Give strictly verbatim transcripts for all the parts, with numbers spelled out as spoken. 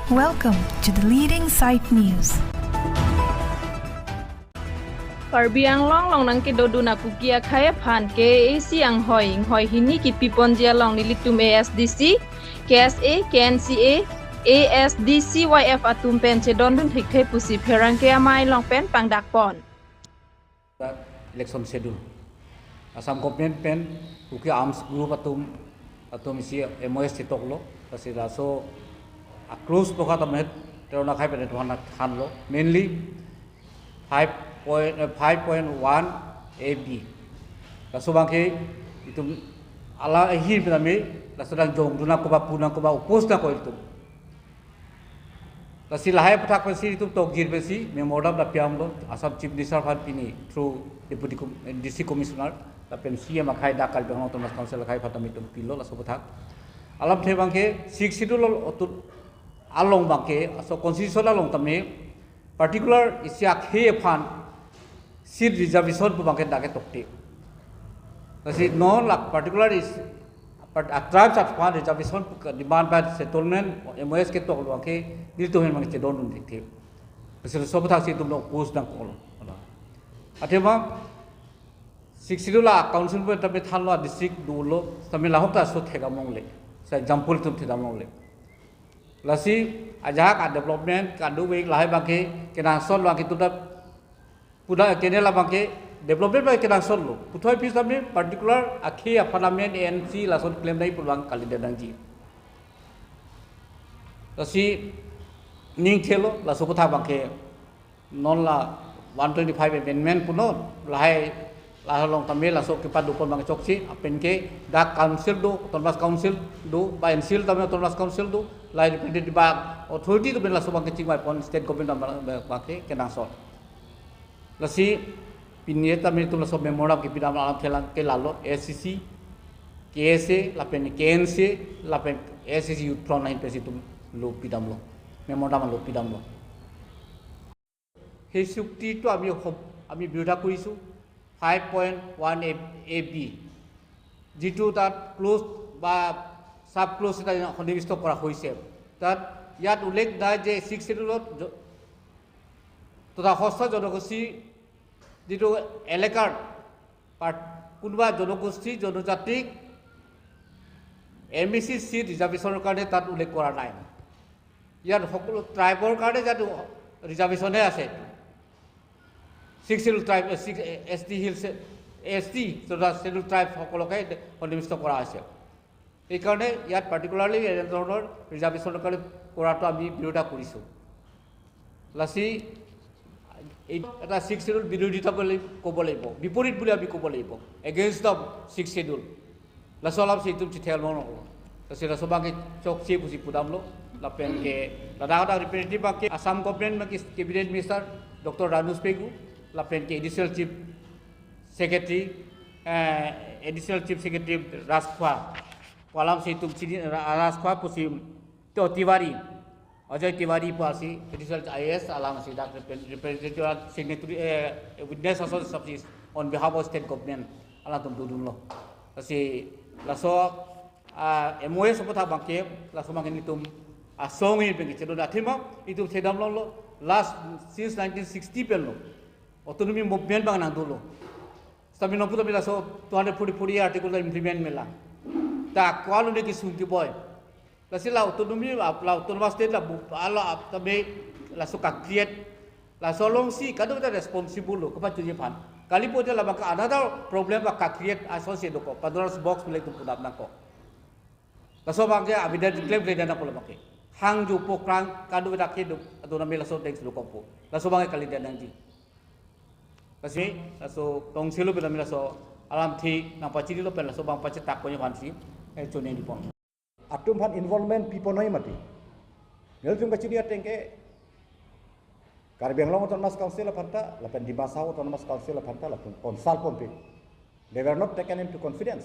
Welcome to the leading site news. Karbi Anglong along nangkedodun a-Kuki akhei aphan K A A C anghoi, inghoi hini kipiponji along nelitum A S D C, K S A, K N C A, A S D C Y F atum pen chedondun thekthe pusi pherangke amei along pen pangdakpon. Election schedule. Assam government pen Kuki arms group atum, atum isi M O S chetoklo. Lasi laso a-clause pokat amet terona khai pen tuhan thanlo. Mainly five point, eh, five point one A B. Laso abangke itum ala ahin pen ami laso nangjongdun nangkok ba pu nangkok ba oppose nangkok itum. Lasi lahai aphuthak pensi itum tokjir pensi memorandum ta piamlo, Assam Chief Minister aphan pini through Deputy Com-, D C Commissioner, lapen C M akhei dak Karbi Anglong Autonomous Council akhei aphan tame itum pilo laso aphuthak. Alamthe abangke Sixth Schedule lo otu along abangke, aso constitution along tame particular isi akhei aphan seat reservation pu abangke dak ketokte. Lasi non la particular is, part, a-tribes aphan reservation pu ke-demand ba settlement M O S ketok lo abangke nelitum ahin abangke chedondun thekthe. Lasi laso aphuthak si itum oppose nangkoklo. Athema Sixth Schedule a-council pen tame thanlo, a-district dolo, tame lahok ta so thekdam longle. Sa example itum thekdam longle. Lasi ajahak a-development kado-ik lahai abangke kenangsot lo, akitu ta puda kene la abangke development abangke kenangsot lo. Puthot pis tame particular akhei a-parliament A N C lason claim dai pu abang kalidet nangji. Lasi ning thelo laso aphuthak abangke non la one twenty-five amendment punon, lahai, lahai along tame laso kepadopon abang chokche, lapen ke dak council do, Autonomous Council do, ba N C L tame Autonomous Council do, lahai representative ba authority do pen laso abangke chingvaipon state government abang, abangke kenangsot. Lasi pini tame itum laso memorandum kepidam alamthe abangke lalo A C C, K S A, lapen K N C A, lapen A C C Youth Front ahin pensi itum lo pidamlo. Memorandum lo pidamlo. সেই চুক্তিটো আমি সম-, আমি বিৰোধিতা কৰিছোঁ। Five point one A, A B, যিটো তাত ক্ল'জ বা ছাব ক্ল'জ এটা সন্নিৱিষ্ট কৰা হৈছে, তাত ইয়াত উল্লেখ নাই যে ছিক্স শ্বিডিউলত জ-, তথা ষষ্ঠ জনগোষ্ঠী যিটো এলেকাৰ পাৰ্ট-, কোনোবা জনগোষ্ঠী, জনজাতিক এম বি চি চিট ৰিজাৰ্ভেশ্যনৰ কাৰণে তাত উল্লেখ কৰা নাই। ইয়াত সকলো ট্ৰাইবৰ কাৰণে যাতে ৰিজাৰ্ভেশ্যনহে আছে। ছিক্স শ্বিডিউল ট্ৰাইব, ছিক্স, এছ টি হিলছ, এছ টি তথা শ্বিডিউল ট্ৰাইবসকলকে সন্নিৱিষ্ট কৰা হৈছে। এইকাৰণে ইয়াত পাৰ্টিকুলাৰলি এনেধৰণৰ ৰিজাৰ্ভেশ্যনৰ কাৰণে কৰাটো আমি বিৰোধিতা কৰিছোঁ। লাচি এই এটা ছিক্স শ্বিডিউল বিৰোধিতা বুলি ক'ব লাগিব, বিপৰীত বুলি আমি ক'ব লাগিব, against the sixth schedule। Laso alam si itum chithel mo nonglo. Lasi laso abangke chokche pusi pudamlo, lapen ke ladak ladak representative abangke Assam government abangke cabinet minister Doctor Ranoj Pegu, lapen ke additional chief secretary, eh, additional chief secretary Rajkhwa. Pu alam si itum chini Ra-, Rajkhwa pusi to Tiwari, Ajay Tiwari pu asi additional I A S alang si dak repre-, representative signatory, eh, witness ason sub on behalf of state government alangtum dodunlo. Lasi laso, ah, M O S aphuthak abangke laso abangke nelitum asong in penke chedon athema itum thekdam longlo last since nineteen sixty penlo autonomy movement abang nangdolo. Sitame nonpu tame laso two hundred forty-four A article ta implement mela. Ta kwalo ne kisung kiboi. Lasi la autonomy, la autonomous state la bu-, ala ap tame laso ka-create, laso alongsi kadokave ta responsible lo, kapachunji aphan. Kali pote labangke another problem ba ka-create ason si dokok, Pandora's box pu itum pudam nangkok. Laso abangke abidan declare le dana pula abangke. Hangjo pokrang kadokave ta kedo, autonomy laso thanks dokokpo. Laso abangke kalidet nangji. Lasi, laso tongsi lo pen ami laso alamthe nangpachinilo pen laso abang pachetak ponji aphansi, eh, choningri pon. Atum aphan involvement piponoi mati. Nelitum kachini ateng ke Karbi Anglong Autonomous Council aphan ta, lapen Dima Hasao Autonomous Council aphan ta, latum consult ponpe. They were not taken into confidence.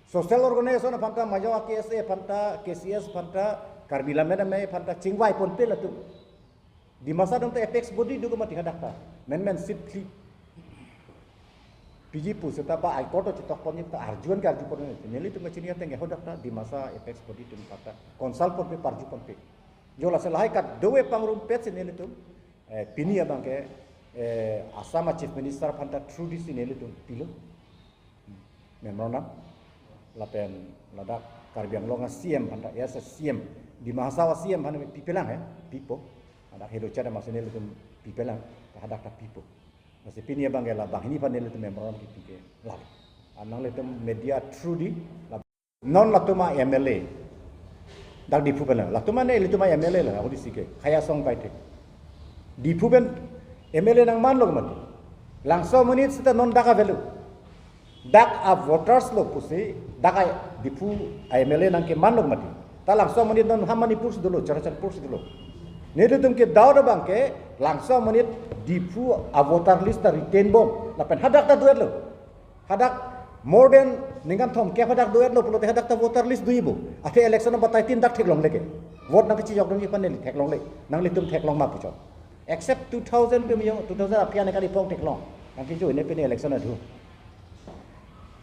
Social organization aphan ta, majo K S A aphan ta, K C S aphan ta, Karbi Lammet Amei aphan ta, chingvai ponpe latum. Dimasa atum ta apex body do mati hadak ta. Men men seat khli piji pu seta ba High Court chetok ponji ta arjuan ke arju ponji. Nelitum kachini ateng ke hadak ta Dimasa apex body atum aphan ta consult ponpe, parju ponpe. Jo, lasi lahai kadokave pangrumpet si nelitum, eh, pini abangke, eh, Assam a Chief Minister aphanta through di si nelitum pilo memorandum. Lapen ladak Karbi Anglong a C M aphanta, yes, a C M, Dima Hasao a C M aphanta pipelang he, pipo. Ladak helo chada masi nelitum pipelang, hadak ta pipo. Masi pini abangke la banghini aphan nelitum memorandum kipi ke lalo. Anang nelitum media through di la, non latum a M L A, dak Diphu pen, latum ane ilitum a M L A la, ahut isi ke, Khayasong Kaite. Diphu pen M L A nangmanlo mati. Langso amonit seta non dak avelo. Dak a voters lo pusi, dak a Diphu a M L A nangkemanlo mati. Ta langso amonit non ha Manipur si dolo, Churachandpur si dolo. Nelitum ke doubt abangke, langso amonit Diphu a voter list ta retain bom. Lapen hadak ta do-etlo. Hadak more than ningkan thomkep hadak do-etlo pulote hadak ta voter list do-ipo. Athe election number thirteen dak theklongle ke. Vote nangkechijokdunji aphan neli theklongle. Nanglitum theklong ma puchot. Except two thousand pe miyong, two thousand aphi ane kali pong theklong. Nangkejoine pini election adu.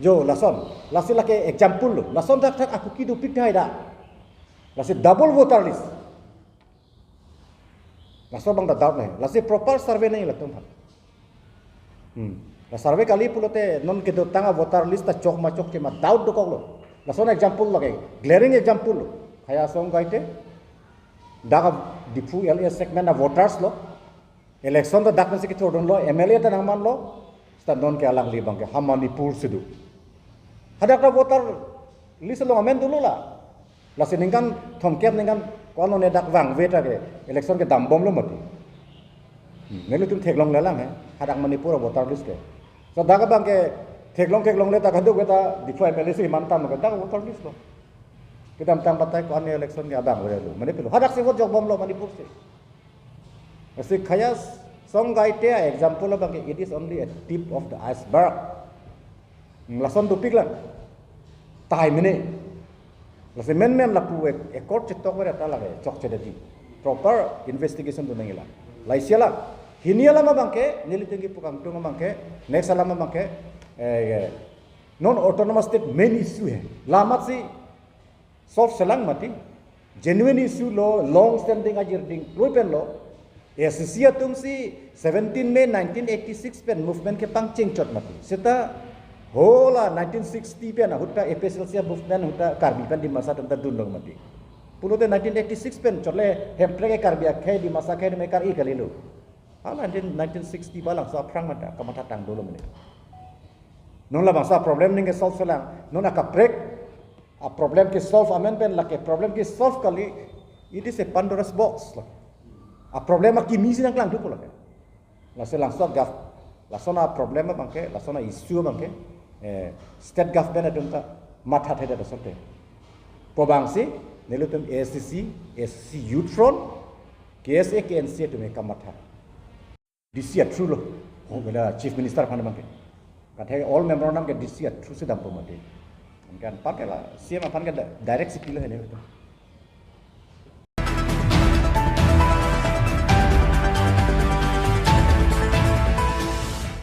Jo, lason. Lasi lake example lo. Lason thakthak a-Kuki dopik tahai da. Lasi double voter list. Laso abang ta doubt nai. Lasi proper survey nai latum aphan. Hmm. La survey kali pulote non kedotang a voter list ta chok ma chokche ma doubt dokoklo. Lason example lake, glaring example lo. Khayasong Kaite, dak a Diphu L A segment a voters lo. Election ta dak pensi kethurdunlo, M L A ta nangmanlo. Seta non ke alangli abangke ha Manipur si do. Hadak ta voter list along amen dolo la. Lasi ningkan thomkep ningkan ko-an lo ne dak vangve ta ke election kedambomlo mati. Hmm, nelitum theklonglelang he, hadak Manipur a voter list ke. So dak abangke theklong theklongle ta kadokave ta Diphu M L A si mantan ke dak voter list lo. Kedamtang batai ko-an election ke abang avelo. Mane pilo. Hadak si vote jokbomlo Manipur si. Lasi Khayasong Kaite a example abangke, it is only a tip of the iceberg. Hmm, lason dopiklang. Tahai mene. Lasi menmen lapu ek-, ekor chetok vare ta lake chokche dadi. Proper investigation do nangjilang. Laisi alam. Hini alam abangke, nelitum kepu kangtung abangke, next alam abangke, eh, non autonomous state main issue he. La amat si solve selang mati. Genuine issue lo, long standing ajirding klui pen lo. A C C atum si seventeen May nineteen eighty-six pen movement kepangchengchot mati. Seta hala nineteen sixty pen ahut ta A P H L C a movement ahut ta Karbi pen Dimasa atum ta dunlong mati. Pulote nineteen eighty-six pen chotle Hemprek ke Karbi akhei, Dimasa akhei atum ke kar-i kalilo. Hala nineteen, nineteen sixty palangso aphrang mata kamatha tang dolo mene. Non labangso a problem ning ke solve selang. Non akaprek a problem ke solve amen pen lake problem ke solve kali, it is a Pandora's box. A problem akimi si nangklang thupo lake. Lasi langso gov-, lason a problem abangke, lason a issue abangke, eh, state government atum ta mathathedet asonte. Pu abang si, nelitum A C C, A C C Youth Front, K S A, K N C atum ke kamatha. D C a through lo. Oh, bela Chief Minister aphan abangke. Kathe all memorandum ke D C a through si dampo mati. Kan aphan ke la, C M aphan ke di-, direct si pilo he ne.